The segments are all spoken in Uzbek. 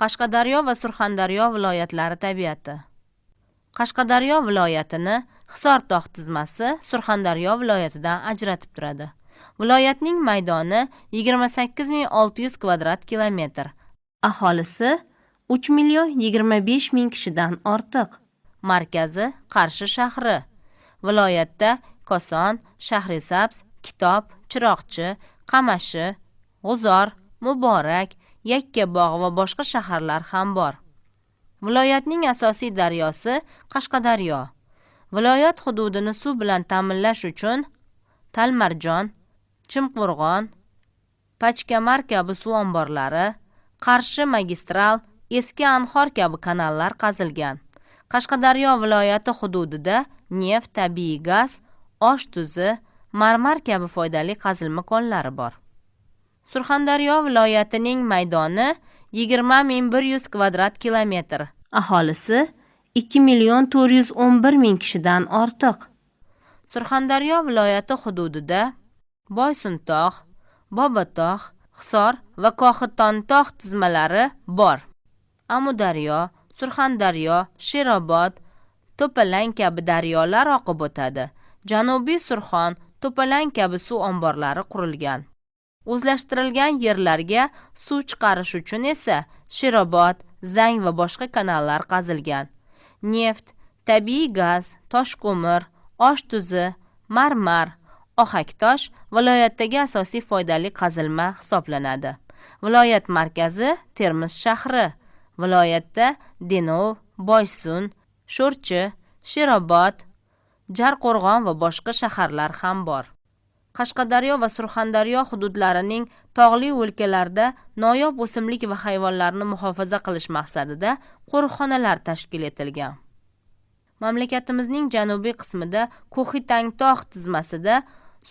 Qashqadaryo va Surxondaryo viloyatlari tabiati. Qashqadaryo viloyatini Hisor tog' tizmasi Surxondaryo viloyatidan ajratib turadi. Viloyatning maydoni 28 600 kvadrat kilometr. Aholisi 3 025 000 kishidan ortiq. Markazi Qarshi shahri. Viloyatda Koson, Shahrisabz, Kitob, Chiroqchi, Qamashi, G'uzor, Muborak, Yakkabog' va boshqa shaharlar ham bor. Viloyatning asosiy daryosi Qashqadaryo. Viloyat hududini suv bilan ta'minlash uchun Talmarjon, Chimqo'rg'on, Pachkamar kabi suv omborlari, Qarshi magistral, Eski Anhor kabi kanallar qazilgan. Qashqadaryo viloyati hududida neft, tabiiy gaz, osh tuzi, marmar kabi foydali qazilma konlari bor. Surxondaryo viloyatining maydoni 20 100 kvadrat kilometr. Aholisi 2 411 000 kishidan ortiq. Surxondaryo viloyati hududida Boysuntog', Bobotog', Hisor va Ko'hitontog' tizmalari bor. Amudaryo, Surxondaryo, Sherobod, To'palang kabi daryolar oqib o'tadi. Janubiy Surxon, To'palang kabi suv omborlari qurilgan. O'zlashtirilgan yerlarga suv chiqarish uchun esa Sherobod, Zang va boshqa kanallar qazilgan. Neft, tabiiy gaz, toshko'mir, osh tuzi, marmar, ohaktosh viloyatdagi asosiy foydali qazilma hisoblanadi. Viloyat markazi Termiz shahri. Viloyatda Denov, Boysun, Sho'rchi, Sherobod, Jarqo'rg'on va boshqa shaharlar ham bor. Qashqadaryo va Surxondaryo hududlarining tog'li o'lkalarida noyob o'simlik va hayvonlarni muhofaza qilish maqsadida qo'riqxonalar tashkil etilgan. Mamlakatimizning janubiy qismida Ko'hitangtog' tizmasida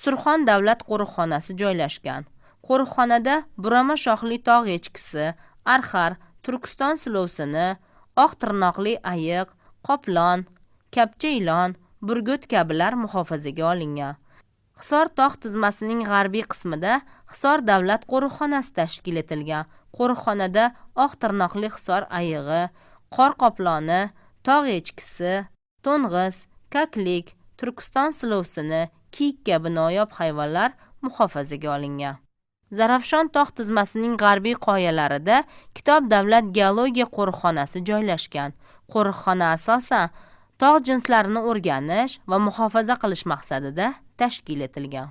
Surxon davlat qo'riqxonasi joylashgan. Qo'riqxonada burama shoxli tog' echkisi, arxar, Turkiston silovsini, oq tirnoqli ayiq, qoplon, kapcha ilon, burgut kabilar muhofazaga olingan. Hisor tog' tizmasining g'arbiy qismida Hisor davlat qo'riqxonasi tashkil etilgan. Qo'riqxonada oq tirnoqli hisor ayig'i, qor qoploni, tog' echkisi, to'ng'iz, kaklik, Turkiston silovsini, kiyik kabi noyob hayvonlar muhofazaga olingan. Zarafshon tog' tizmasining g'arbiy qoyalarida Kitob davlat geologiya qo'riqxonasi joylashgan. Qo'riqxona asosan tog' jinslarini o'rganish va muhofaza qilish maqsadida tashkil etilgan.